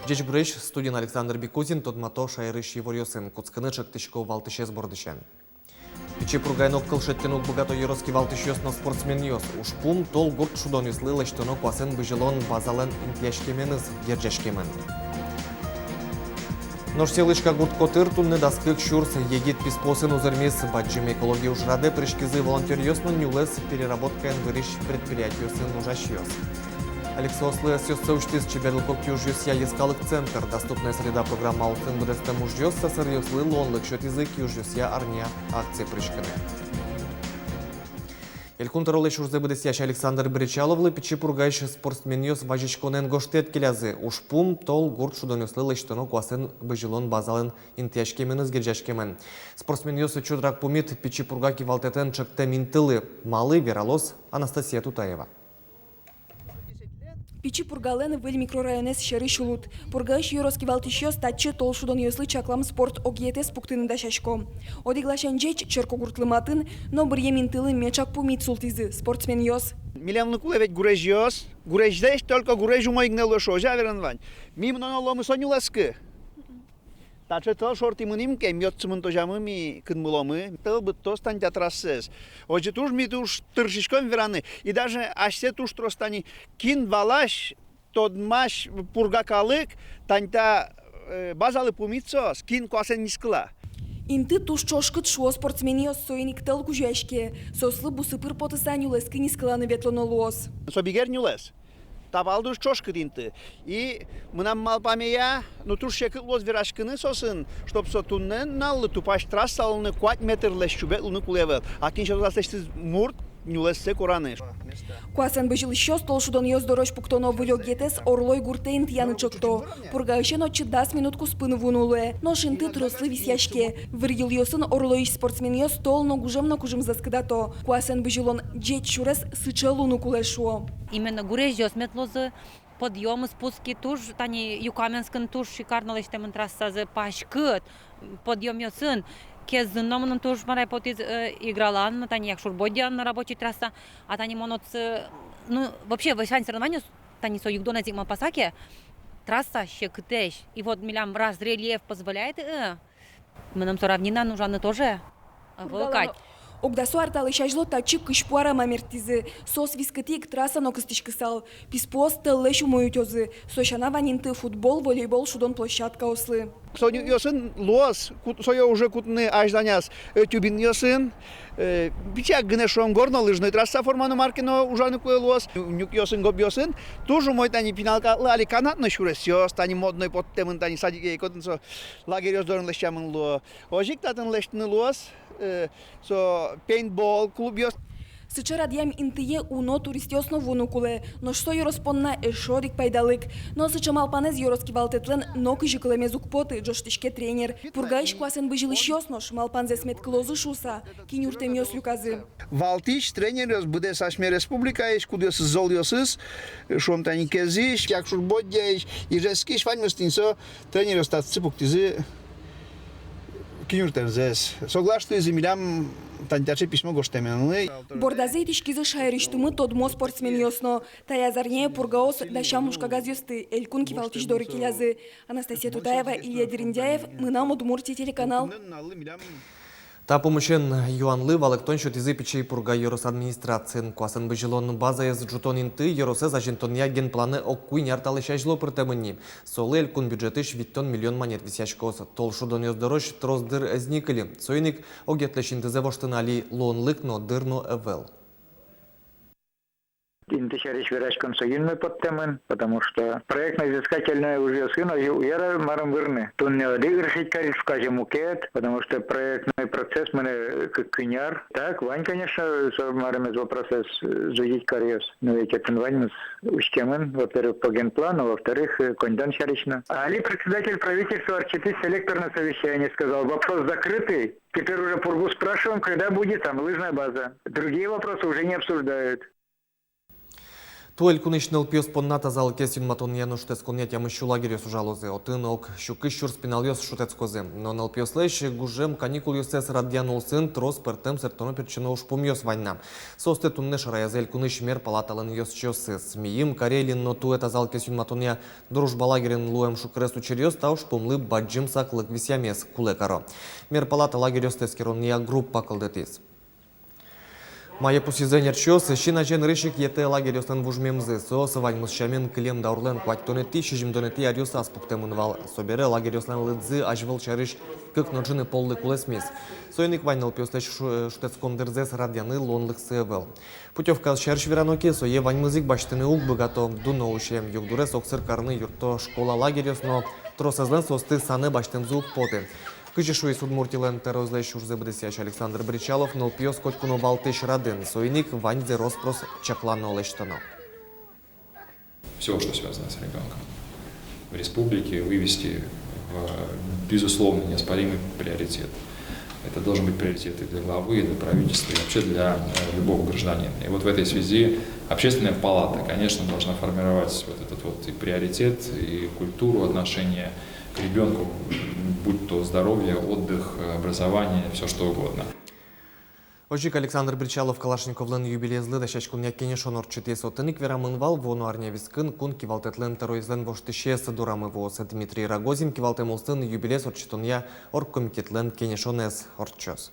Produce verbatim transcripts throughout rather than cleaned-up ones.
Ӟечбуресь! Студиын Александр Бекузин. Тодмато шаерысь иворъёсын. Кутскыны чектӥсько валтӥсез бордысен. Пичи Пургаын огкыл шедьтыны уг быгато ёрос кивалтӥсьёс но спортсменъёс. Ужпум тол гурт шудонъёслы лэсьтоно куасэн бызьылон базалэн интыяськеменыз герӟаськемын. Нош Силыська гурт котыр туннэ дас кык сюрс егит писпуосын узырмиз. Бадӟым экологи ужрадэ пыриськизы волонтёръёс но нюлэс переработкаен вырись предприятиосын ужасьёс. Алексослы ӧсъёссэ усьтӥз чеберлыко киужъёсъя йӧскалык центр. «Доступная среда» программа улсын быдэстэм ужъёс сӧсыръёслы луонлык сётӥзы киужъёсъя арня акцие пыриськыны. Элькун тӧролэсь ужзэ быдэсъясь Александр Бречаловлы Пичи Пургаысь спортсменъёс вазиськонэн гожтэт келязы. Ужпум тол гурт шудонъёслы лэсьтоно куасэн бызьылон базалэн интыяськеменыз герӟаськемын. Спортсменъёс чодрак пумит Пичи Пурга кивалтэтэн чектэм интылы. Малы, вералоз Анастасия Тутаева. Пичи Пургалэн выль микрорайонэз сьӧрысь улыт. Пургаысь ёрос кивалтӥсьёс татчы тол шудонъёслы чаклам спорт огъетэз пуктыны дасясько. Одӥг ласянь ӟеч черкогуртлы матын, но быръем интылы меӵак пумит султӥзы спортсменъёс. Милемлы кулэ ведь гурезьёс, гурезьлэсь только гурезь умой гинэ луэ шуо, озьы-а, вераны вань? Ми мыноно луомы со нюлэскы. Таӵе тӧл шорты мынӥм ке, ми отчы мынтозямы, ми кынмыломы, тӧл быдтоз тани та трассаез. Озьы туж ми туж тыршиськом вераны. И даже асьсэ туж трос тани кин валась, тодмась Пурга калык, тани та, э, базалы пумит соос, кин куасэн нискыла. Инты туж ӵошкыт, шуо спортсменъёс, соин ик тӧл кузёяське. Соослы бусы пыр потыса нюлэскы нискыланы ветлоно луоз. Со бигер нюлэс. Та вал туж ӵошкыт инты. И мынам малпамея, ну, туж секыт луоз вераськыны соосын, чтоб со туннэ нуналлы тупась трасса луыны куать метрлэсь сюбег луыны кулэ ӧвӧл. А кин сётоз аслэсьтыз мурт нюлэссэ кораны? Куасэн бызьылӥсьёс тол шудонъёс дорозь пуктоно выль огетэз Орлой гуртэ интыяны ӵекто. Пургаысен отчы дас минут куспын вуыны луэ. Нош инты трослы висъяське. Вырйылъёсын Орлойысь спортсменъёс тол но гужем но кужымзэс кыдато. Куасэн бызьылон ӟеч сюрес сыӵе луыны кулэ, шуо. Именно гурезьёс мед луозы, подъёмы, спуски туж, тани Юкаменскын туж шикарно лэсьтэмын трассазы, паськыт, подъёмъёсын, Кезын но мыным туж марай потӥз, э, Игралан но, тани Якшур-Бӧдьяын но рабочий трасса, а тани мон отсы, ну, вообще, вань соревнованиос, тани со югдонэз ик малпаса ке, трасса секытэсь. И вот милям раз рельеф позволяет, э, мыным со равнина ужаны тоже, э, Пургалан вылкать. Ог дасо ар талэсь азьло татчы кызьпу арама мерттӥзы. Соос вискытӥ ик трасса но кыстӥськысал. Писпуос тӧллэсь умой утёзы. Со сяна вань инты футбол, волейбол шудон площадкаослы. Со нюкъёсын луоз, кут-, сое уже кутыны азьланяз, э, тюбингъёсын, э, пичияк гинэ, шуом, горнолыжной трасса формано мар ке но ужаны кулэ луоз. Ню-, нюкъёсын, гобъёсын туж умой, тани пинал калыклы али канатной сюресъёс, тани модной поттэмын, тани садике ик отын со лагерьёс дорын лэсьтэмын луо. Озьы ик татын лэсьтыны луоз, э, со пейнтбол клубъёс. Сыӵе радъям интые уно туристъёс но вуыны кулэ, нош со ёрос понна эшшо одӥг пайдалык. Но сыӵе малпанэз ёрос кивалтэтлэн нокызьы кылэмез уг поты, ӝожтӥське тренер. Пургаысь куасэн бызьылӥсьёс нош малпанзэс мед кылозы шуыса, кинюртэмъёс люказы. Валтӥсь тренеръёс быдэс асьме республикаысь, кудъёсыз золъёсыз, шуом, тани Кезысь, Якшур-Бӧдьяысь, Ижевскысь, ваньмыз тӥни со тренеръёс татчы пуктӥзы кинюртэмзэс. Соглаш луизы милям тани таӵе письмо гожтэменлы. Бордазы итӥськизы шаерысьтымы тодмо спортсменъёс но. Таяз арняе Пургаос дасям ужкагазъёсты элькун кивалтӥсь доры келязы. Анастасия Тутаева, Илья Дерендяев, «Мынам Удмуртие» телеканал. Та пумысен юанлы валэктон сётӥзы Пичи Пурга ёрос администрациын. Куасэн бызьылон базаез ӝутон инты ёросэз азинтонъя генпланэ ог куинь ар талэсь азьло пыртэмын ни. Солы элькун бюджетысь витьтон миллион манет висъяськоз. Тол шудонъёс дорозь трос дыр ӧз ни кыльы. Соин ик огетлэсь интызэ воштыны али луонлык но, дыр но ӧвӧл. Инты сярысь вераськон соин но поттэмын, потому что проектно-изыскательной ужъёсын озьы уг яра марым вырны. Туннэ одӥг решить кариз, куазь мукет, потому что проектной процесс мынэ кык-куинь ар. Так, вань, конечно, со марымез, вопросэз, э, зудить каръёс. Но ведь отын ваньмыз учкемын, во-первых, по генплану, во-вторых, э, коньдон сярысь но. Али председатель правительства ортчытӥз селекторное совещание, сказал: «Вопрос закрытый. Теперь уже Пургу спрашиваем, когда будет там лыжная база. Другие вопросы уже не обсуждают». Туэ элькунысь нылпиос понна тазалыкез юнматонъя но шутэтсконъя тямыс сю лагерьёс ужалозы. Отын ог сю кызь сюрс пиналъёс шутэтскозы. Но нылпиослэсь гужем каникулъёссэс радъян улсын трос пӧртэм сэрттоно-пертчоно ужпумъёс вань на. Соосты туннэ шараязы элькунысь мер палаталэн ёзчиосыз. Мийым, Карелиын но туэ тазалыкез юнматонъя «Дружба» лагерьын луэм шукрес учыръёс та ужпумлы бадӟым саклык висъямез кулэ каро. Мер палата лагерьёсты эскеронъя группа кылдытӥз. Мае пусйизы ӧнерчиос, син азе нырысь ик йӧтэ лагерьёслэн вужмемзы. Соос ваньмыз сямен кылем даурлэн куатьтонэтӥ, сизьымдонэтӥ аръёсаз пуктэмын вал. Собере лагерьёслэн лыдзы азьвыл сярысь кык но ӝыны поллы кулэсмиз. Соин ик вань нылпиослэсь шу-, шутэтскон дырзэс радъяны луонлыксы ӧвӧл. Путёвка сярысь верано ке, сое ваньмыз ик басьтыны уг быгато, дуно усе. Югдурез огсыр карыны юртто школа лагерьёс но, тросэзлэн соосты санэ басьтэмзы уг поты. Кызьы шуиз Удмуртилэн тӧроезлэсь ужзэ быдэсъясь Александр Бречалов, нылпиос котьку но валтӥсь радын, соин ик ваньзэ рос-прос чаклано, лэсьтоно. Всё, что связано с ребёнком в республике, вывести в безусловный, неоспоримый приоритет. Это должен быть приоритет и для главы, и для правительства, и вообще для, э, любого гражданина. И вот в этой связи Общественная палата, конечно, должна формировать вот этот вот и приоритет, и культуру отношения к ребёнку, будь то здоровье, отдых, образование, всё что угодно. Озьы ик Александр Бречалов Калашниковлэн юбилеезлы дасяськонъя кенешон ортчытӥз. Отын ик верамын вал, вуоно арня вискын кун кивалтэтлэн тӧроезлэн воштӥсез дорамы вуоз. Дмитрий Рогозин кивалтэм улсын юбилеез ортчытонъя оргкомитетлэн кенешонэз ортчоз.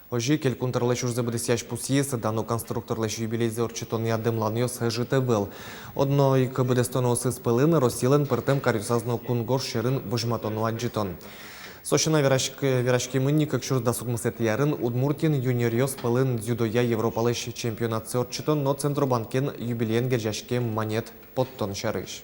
Озьы ик Элькун тӧролэсь ужзэ быдэсъясь пусйиз, дано конструкторлэсь юбилейзэ ортчытонъя дэмланъёс ӧжыт ӧвӧл. Одно ик быдэстоноосыз пӧлын Россилэн пӧртэм каръёсаз но кунгож сьӧрын возьматоно адӟытон. Со сяна вераськ-, вераськемын ни кык сюрс дас укмысэтӥ арын Удмуртиын юниоръёс пӧлын дзюдоя Европалэсь чемпионатсэ ортчытон но Центробанкен юбилеен герӟаськем манет поттон сярысь.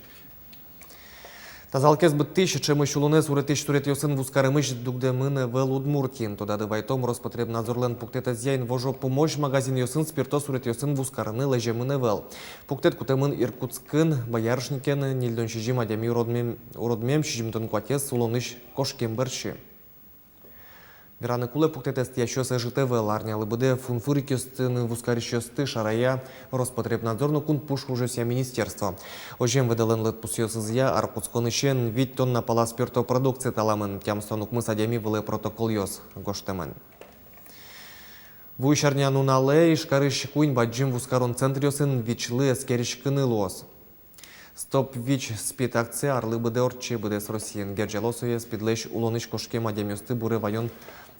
Тазалыкез быдтӥсь, ӵемысь улонэз уретӥсь суретъёсын вузкаремысь дугдэмын ӧвӧл Удмуртиын. Тодады вайтом, Роспотребнадзорлэн пуктэтэзъя, инвожо пумозь магазинъёсын спирто суретъёсын вузкарыны лэземын ӧвӧл. Пуктэт кутэмын Иркутскын, Боярышникен ньыльдон сизьым адями уродмем, уродмем, сизьымдон куатез улонысь кошкем бӧрсьы. Вераны кулэ, пуктэтэз тӥясьёс ӧжыт ӧвӧл. Арнялы быдэ фунфырикъёсты но вузкарисьёсты шарая Роспотребнадзор но кун пуш ужъёсъя министерство. Озьыен, ВДЛ-лэн лыдпусъёсызъя, ар кутсконысен вить тонна пала спирто продукция таламын, тямыстон укмыс адями вылэ протоколъёс гожтэмын. Вуись арнянуналэ Ижкарысь куинь бадӟым вузкарон центръёсын ВИЧ-лы эскериськыны луоз. «Стоп ВИЧ-СПИД» акция арлы быдэ ортче быдэс Россиын. Герӟало сое СПИД-лэсь улонысь кошкем адямиосты буре ваён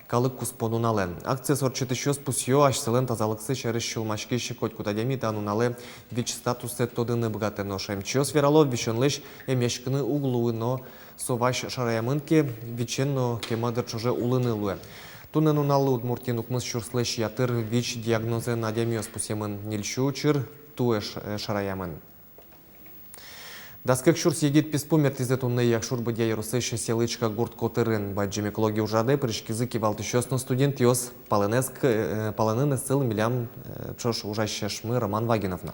калык куспо нуналэн. Акциез ортчытӥсьёс пусъё, асьсэлэн тазалыксы сярысь сюлмаськись котькуд адями та нуналэ ВИЧ статуссэ тодыны быгатэ. Нош эмчиос верало, висёнлэсь эмъяськыны уг луы, но со вазь шараямын ке, ВИЧен но кема дыр ӵоже улыны луэ. Туннэ нуналлы Удмуртиын укмыс сюрслэсь ятыр ВИЧ диагнозэн адямиос пусъемын, ньыль сю учыр туэ ш-, шараямын. Дас кык сюрс егит писпу мертӥзы туннэ Якшур-Бӧдья ёросысь Селычка гурт котырын. Бадӟым экология ужрадэ пыриськизы кивалтӥсьёс но студентъёс. Палэнэз к-, э, палэнын ӧсыл милям, э, ӵош ужасьмы Роман Вагинов но.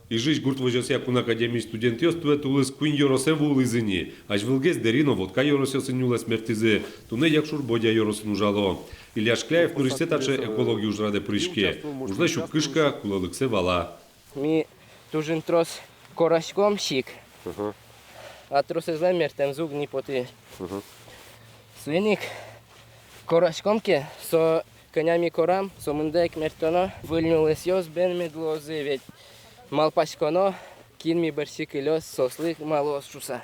Ижысь гурт возёсъя кун академиысь студентъёс туэ тулыс куинь ёросэ вуылӥзы ни. Азьвылгес Дэри но Вотка ёросъёсын нюлэс мертӥзы, туннэ Якшур-Бӧдья ёросын ужало. Илья Шкляев нырысьсэ таӵе экология ужрадэ пыриське. Ужлэсь уг кышка, кулэлыксэ вала. Ми туж ик трос кораськом сик. Мгм. А тросэзлэн мертэмзы уг ни поты. Мгм. Соин ик кораськом ке, со кӧня ми корам, со мында ик мертоно. Выль нюлэсъёс бен мед луозы, ведь малпаськоно, кин ми бӧрсьы кылёз, соослы ик малоз шуса.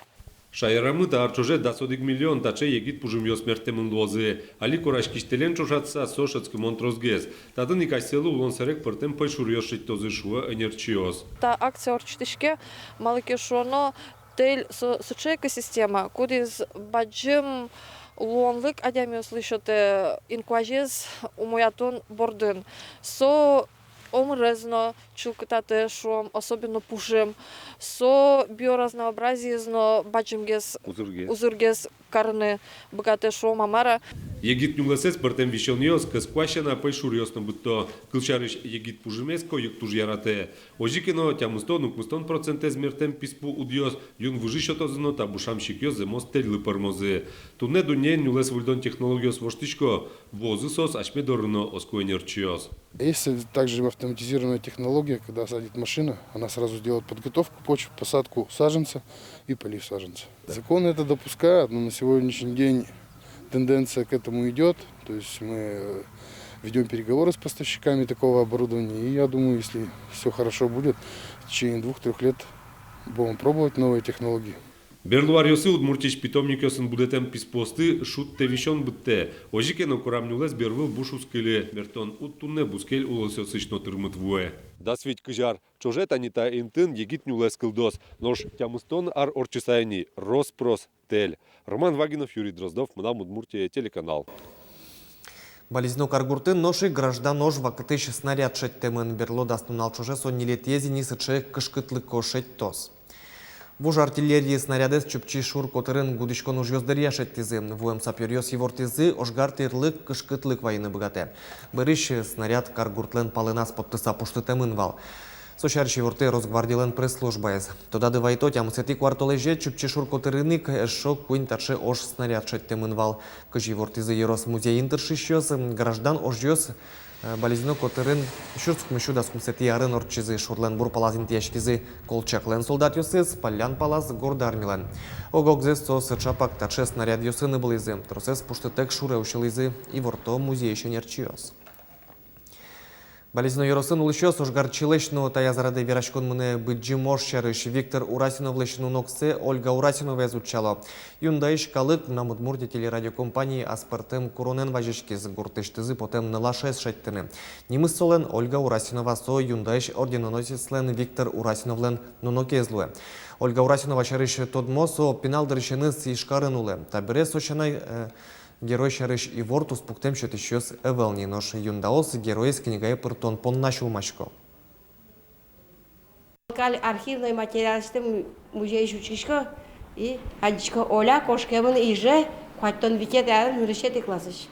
Шаерамы та ар ӵоже дас одӥг миллион таӵе егит пужымъёс мертэмын луозы. Али кораськисьтэлен ӵошатыса, со шӧдскымон тросгес. Татын ик асьсэлы улон сэрег пӧртэм пӧйшуръёс шедьтозы, шуо ӧнерчиос. Та акция ортчытӥське, малы ке шуоно, тэль со сыӵе экосистема, кудӥз бадӟым луонлык адямиослы сётэ инкуазез умоятон бордын. Со омырез но чылкытатэ, шуом, особенно пужым. Со биоразнообразиез но бадӟымгес, узыргес, узыргес карыны быгатэ, шуом-а, мар-а. Егит нюлэсэз пӧртэм висёнъёс, кӧс куазь сяна пӧйшуръёс но быдто. Кылсярысь, егит пужымез койык туж яратэ. Озьы ке но, тямыстон-укмыстон процентэз мертэм писпу удъёс юн выжы сётозы но, та бушам сикъёс зэмос тэльлы пӧрмозы. Туннэ дуннеын нюлэс выльдон технологиос воштӥсько, вуозы соос асьме доры но, оско ӧнерчиос. Есть также автоматизированная технология, когда садит машина, она сразу делает подготовку почвы, посадку саженца и полив саженца. Законы это допускают, но на сегодняшний день тенденция к этому идёт. То есть мы, э, ведём переговоры с поставщиками такого оборудования. И я думаю, если всё хорошо будет, в течение двух-трёх лет будем пробовать новые технологии. Берло аръёсы Удмуртиысь питомникъёсын будэтэм писпуосты шудтэ висён быдтэ. Озьы ке но, корам нюлэс бервыл буш уз кыльы, бертон уд туннэ бускель улосъёсысь но тырмыт вуэ. Дас вить-кызь ар ӵоже тани та интын егит нюлэс кылдоз. Нош тямыстон ар ортчыса ини рос-прос тэль. Роман Вагинов, Юрий Дроздов, «Мынам Удмуртие» телеканал. Балезино каргуртын нош ик граждан ож вакытысь снаряд шедьтэмын. Берло дас нунал ӵоже со ньылетӥез ини сыӵе кышкытлыко шедьтоз. Вуж артиллерия снарядэз Чупчи шур котырын гудӥськон ужъёс дыръя шедьтӥзы. Вуэм сапёръёс ивортӥзы, ожгар тӥрлык, кышкытлык вайыны быгатэ. Бӧрысь снаряд каргуртлэн палэназ поттыса пуштытэмын вал. Со сярысь ивортэ Росгвардилэн пресс-службаез. Тодады вайто, тямысэтӥ куартолэзе Чупчи шур котырын ик эшшо куинь таӵе ож снаряд шедьтэмын вал. Кызьы ивортӥзы ёрос музейын тыршисьёс, граждан ожъёс, э, Балезино котырын сюрс укмыссю дас укмысэтӥ арын ортчизы. Шурлэн бур палаз интыяськизы Колчаклэн солдатъёсыз, паллян палаз — Горд Армилэн. Ог-огзэс соос ӵапак таӵе снарядъёсын ыбылӥзы. Тросэз пуштытэк шуре усьылӥзы, иворто музейысь ӧнерчиос. Балезино ёросын улӥсьёс ожгарчилэсь но таяз радэ вераськон мынэ быдӟым ож сярысь. Виктор Урасиновлэсь нуноксэ Ольга Урасиноваез утчало. Юндаысь калык «Мынам Удмуртие» телерадиокомпание аспӧртэм куронэн вазиськиз гуртысьтызы потэм нылашез шедьтыны. Нимыз солэн Ольга Урасинова, со Юндаысь орденоносецлэн Виктор Урасиновлэн нунокез луэ. Ольга Урасинова сярысь тодмо: со пинал дырысеныз Ижкарын улэ. Табере со сяна, э, герой сярысь иворт уз пуктэм сётӥсьёс ӧвӧл ни, нош Юндаос героез книгае пыртон понна сюлмасько. Каль архивной материалъёсты музейысь учкисько и адӟисько: Оля кошкемын Иже куатьтон витетӥ арын нырысетӥ классысь.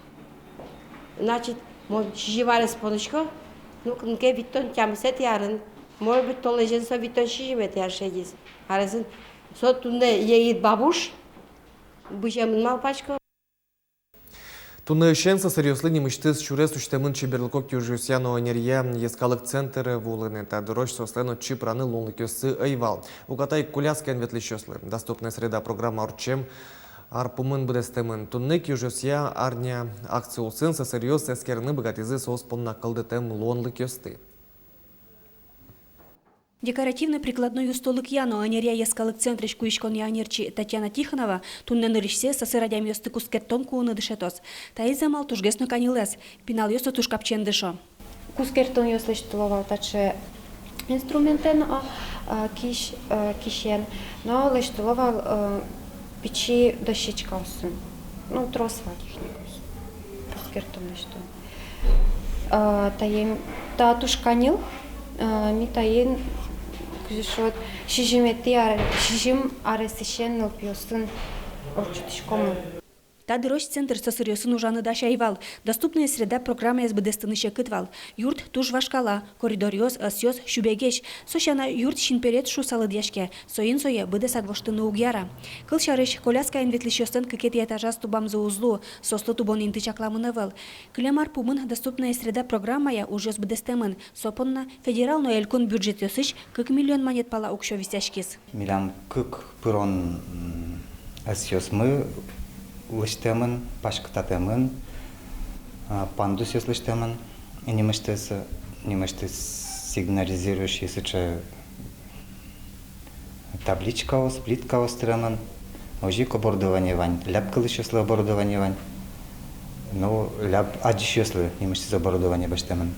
Значит, мон сизьым арес понысько, ну, книгае витьтон тямысэтӥ арын, может быть, толэзен со витьтон сизьыметӥ ар шедиз. Аресын со туннэ егит бабуш быземын, малпасько. Туннэысен сӧсыръёслы нимысьтыз сюрес усьтэмын чеберлыко киужъёсъя но ӧнеръя йӧскалык центре вуылыны. Та дырозь соослэн отчы пыраны луонлыкъёссы ӧй вал. Уката ик коляскаен ветлӥсьёслы. «Доступная среда» программа ортчем ар пумын быдэстэмын. Туннэ киужъёсъя арня акци улсын сӧсыръёс эскерыны быгатӥзы соос понна кылдытэм луонлыкъёсты. Декоративной-прикладной устолыкъя но ӧнеръя йӧскалык центрысь куиськонъя ӧнерчи Татьяна Тихонова туннэ нырысьсэ сӧсыр адямиосты кускертон куыны дышетоз. Таиз амал тужгес но каньылэз. Пиналъёс со туж капчиен дышо. Кускертонъёс лэсьтыло вал таӵе инструментэн, а, а, кись, а, кисен, но лэсьтыло вал, а, пичи дощечкаосын, ну, трос вал техникаос. Кускертон лэсьтон. А, таин, та туж каньыл, а, ми таин, кызьы шуод, сизьыметӥ ар-, сизьым аресысен нылпиосын ортчытӥськомы. Та дырозь центр сӧсыръёсын ужаны дась ӧй вал. «Доступная среда» программаез быдэстыны секыт вал. Юрт туж вашкала, коридоръёс, ӧсъёс сюбегесь. Со сяна, юрт синперет шуыса лыдъяське. Соин сое быдэсак воштыны уг яра. Кылсярысь, коляскаен ветлӥсьёслэн кыкетӥ этажаз тубамзы уз лу, соослы тубон инты чакламын ӧвӧл. Кылем ар пумын «Доступная среда» программая ужъёс быдэстэмын. Со понна федерал но элькун бюджетъёсысь кык миллион манет пала уксё висъяськиз. Милям кык пырон, м, ӧсъёсмы лэсьтэмын, паськытатэмын, а, пандусъёс лэсьтэмын. Нимысьтыз, нимысьтыз сигнализирующий сыӵе табличкаос, плиткаос тырамын. Озьы ик оборудование вань, ляб кылӥсьёслы оборудование вань. Ну, ляб адӟисьёслы нимысьтыз оборудование басьтэмын.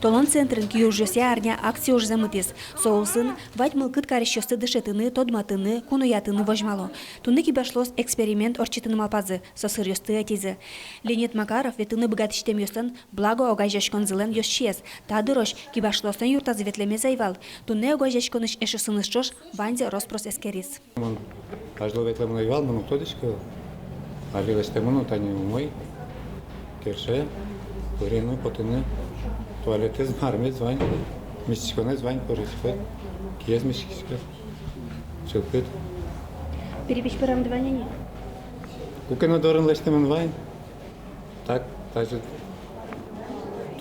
Толон центрын киужъёсъя арня акция ужзэ мытӥз. Со улсын вадь мылкыд карисьёсты дышетыны, тодматыны, куноятыны возьмало. Туннэ кибашлыос эксперимент ортчытыны малпазы, сӧсыръёсты ӧтизы. Леонид Макаров ветлыны быгатӥсьтэмъёслэн «Благо» огазеяськонзылэн ёзчиез. Та дырозь кибашлыослэн юртазы ветлэмез ӧй вал. Туннэ огазеяськонысь эшъёсыныз ӵош ваньзэ рос-прос эскериз. Мон азьло ветлэмын ӧй вал, мон уг тодӥськы вал. Али лэсьтэмын но, тани умой. Кельше пырыны, потыны. Туалетэз, мармез вань. Миськиськонэз вань, пыриськод. Киез миськиськод. Чылкыт. Перепеч пырамды вань ини? Куке но дорын лэсьтэмын вань. Так, так же.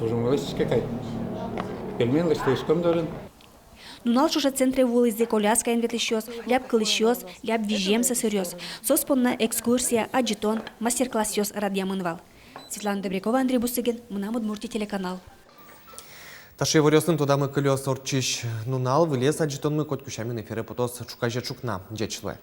Ужын вылысь кекай. Пельмен лэсьтӥськом дорын. Нунал ӵоже центре вуылӥзы коляскаен ветлӥсьёс, ляб кылӥсьёс, ляб визем сӧсыръёс. Соос понна экскурсия, адӟытон, мастер-классъёс радъямын вал. Светлана Добрякова, Андрей Бусыгин, «Мынам Удмуртие» телеканал. Таӵе иворъёсын тодамы кылёз ортчись нунал. Вылез адӟытонмы котьку сямен эфире потоз ӵуказе ӵукна. Ӟеч луэ.